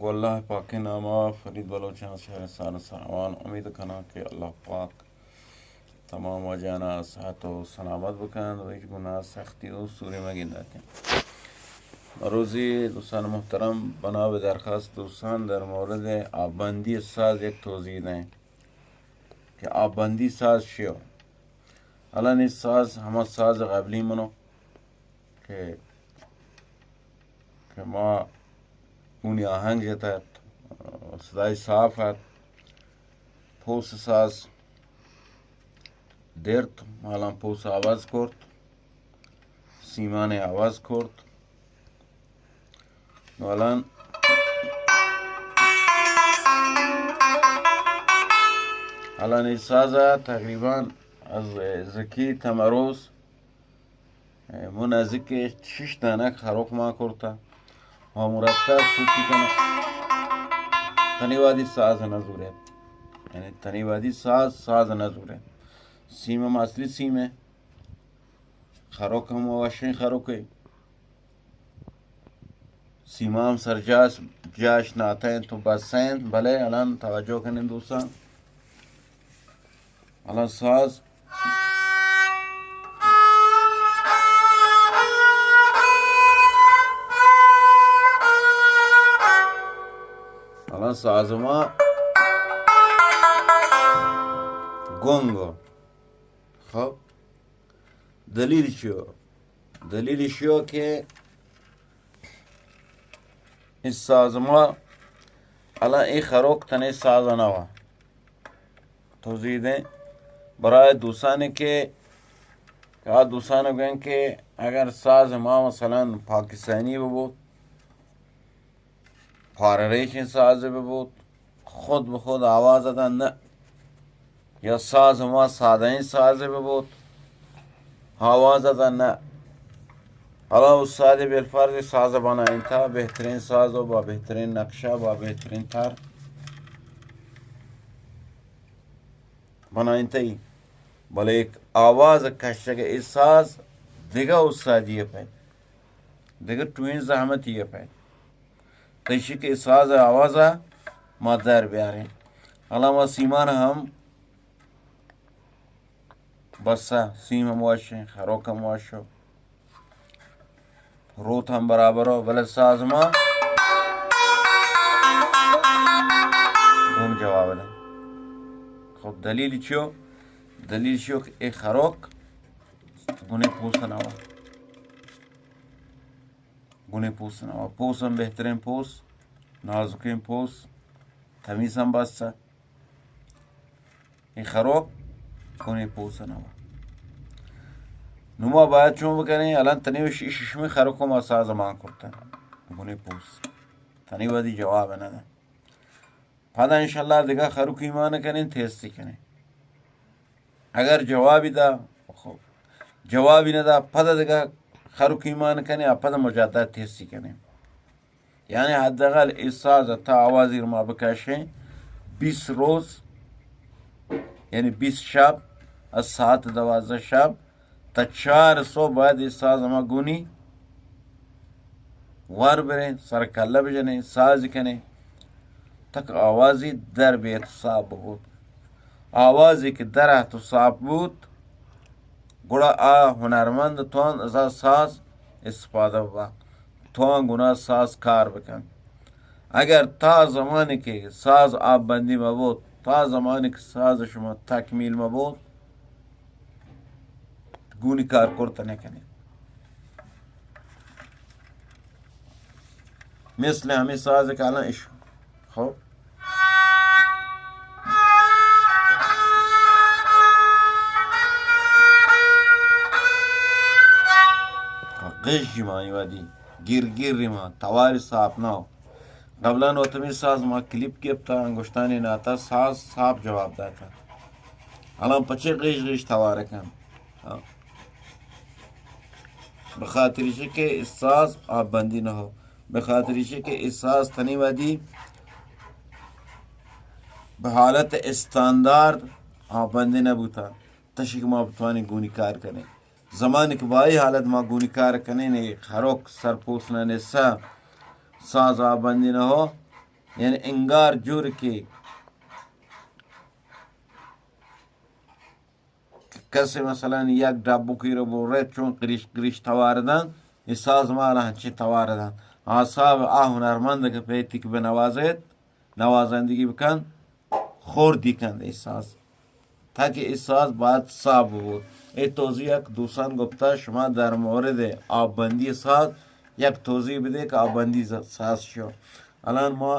گوں اللہ پاکیں ناما فرید بلوچاں شہر سال ساوان۔ امید کناں کہ اللہ پاک تمام واجہانا صحت و سلامت بکنت و ہچ گناہ سختی و سوری مگنداتیں۔ مروزی دوستان محترم، بنا بہ درخواست دوستان در مورد آببندی ساز یک توضیح دیں کہ آببندی ساز چیو؟ الان اے ساز ہما ساز قبلی منو کہ، کہ ما اونی آہنگ جتہ ات، صدای صاف ات، پوس ساز درت، ما الان پوس عوض کرت، سیمان عوض کرت۔ نو الان، الان اے ساز تقریباً از زکی تا مروز من نزدیک شش دانگ خروک ما کرتا و مرتب کوکی کنم۔ تنی وادی ساز نزورت، یعنی تنی وادی ساز، ساز نزورت۔ سیم ہم اصلی سیمے، خروک ہم وشیں خروکے۔ سیما ہم سرجاش، جاش ناتیں تو بس انت، بلے الان توجہ کنیں دوستان۔ الان ساز، الان ساز ما گنگ۔ خب، دلیل چیو؟ دلیل ایشیو کہ اے ساز ما الان اے خروک تنے ساز نوا۔ توضیح دیں برای دوستانی کہ، کہ آ دوستان گوین کہ اگر ساز ما مثلاً پاکستانی ببوت، پارریچیں سازے ببوت، خود بہ خود آواز دنت نہ، یا ساز ہما سادہیں سازے ببوت، آواز دنت نہ۔ حالا استاد بالفرض ساز بنائینتا، بہترین ساز و با بہترین نقشہ، با بہترین تار بنائینتئی، بلے یک آواز کشگ اے ساز دگہ استادی پہ، دگہ ٹوئیں زحمتی پہ۔ تیشی کہ ساز آواز ما در بیاریں۔ حالا ما سیمان ہم بسا، سیم ہم وشیں، خروک ہم وشو، روت ہم برابر ہو، بلے ساز ما گون جواب دیں۔ خب دلیل چیو؟ دلیل چیو کہ اے خروک گنے پوس نوا۔ گنے پوس نوا۔ پوس ہم بہترین پوس، نازکین پوس، تمیز ہم بسا۔ اے خروک گنے پوس نوا۔ نو ما باید چون بکنیں؟ الان تنی وش-، ششمی خروک ما ساز مان کرتن۔ گنے پوس۔ تنی ودی جواب نہ دن۔ پدا انشاءاللہ دگہ خروکی مان کنیں، تیستی کنیں۔ اگر جوابی دا، خب۔ جوابی نہ دا، پدا دگہ خروکی مان کنیں، آ پدا مجدد تیستی کنیں۔ یعنی حداقل اے ساز تا آوازی رو ما بکشیں بیست روز، یعنی بیست شب، از ساعت دوازدہ شب تا چار صبح باید اے ساز ما گونی ور بریں، سر کلہ بجنیں، ساز کنیں، تک آوازی در بیت، صاف ببوت۔ آوازی کہ در ات و صاف بوت، گڑا آ ہنرمند توان از آ ساز استفادہ ببا، توان گنا ساز کار بکن۔ اگر تا زمانی کہ ساز آپ بندی مبوت، تا زمانی کہ ساز شما تکمیل مبوت، گونی کار کرت نہ کنیت۔ مثل ہمیں ساز کہ الان اش، خب، غش مانی ودی، گر گر ما تواری صاف نہ ہو۔ قبلاً وت ہمیں ساز ما کلیپ گپتا، انگشتانی ناتا، ساز صاف جواب داتا۔ الان پچے غش غش توار کن؟ ہاں۔ بخاطر ایشی کہ اے ساز آپ بندی نہ ہو، بخاطر ایشی کہ اے ساز تنی ودی بہ حالت استاندارد آپ بندی نہ بوتا، تشی کہ ما بتوانیں گونی کار کنیں۔ زمانی کہ بائی حالت ما گونی کار کنیں، اے خروک سرپوس نہ نسا، ساز آپ بندی نہ ہو، یعنی انگار جور کہ کسی مثلاً یک ڈبکی رو برت، چون قریش قریش توار دنت، ای ساز ما را ہنچین توار دنت. اعصاب آ ہنرمند کہ پیتی کہ بنوازیت، نوازندگی بکن، خوردی کن ای ساز. تاکہ ای ساز باید صاف بود. ای توضیح یک دوستان گپتا، شما در مورد آب بندی ساز یک توضیح بدے کہ آب بندی ز-، ساز شو. الان ما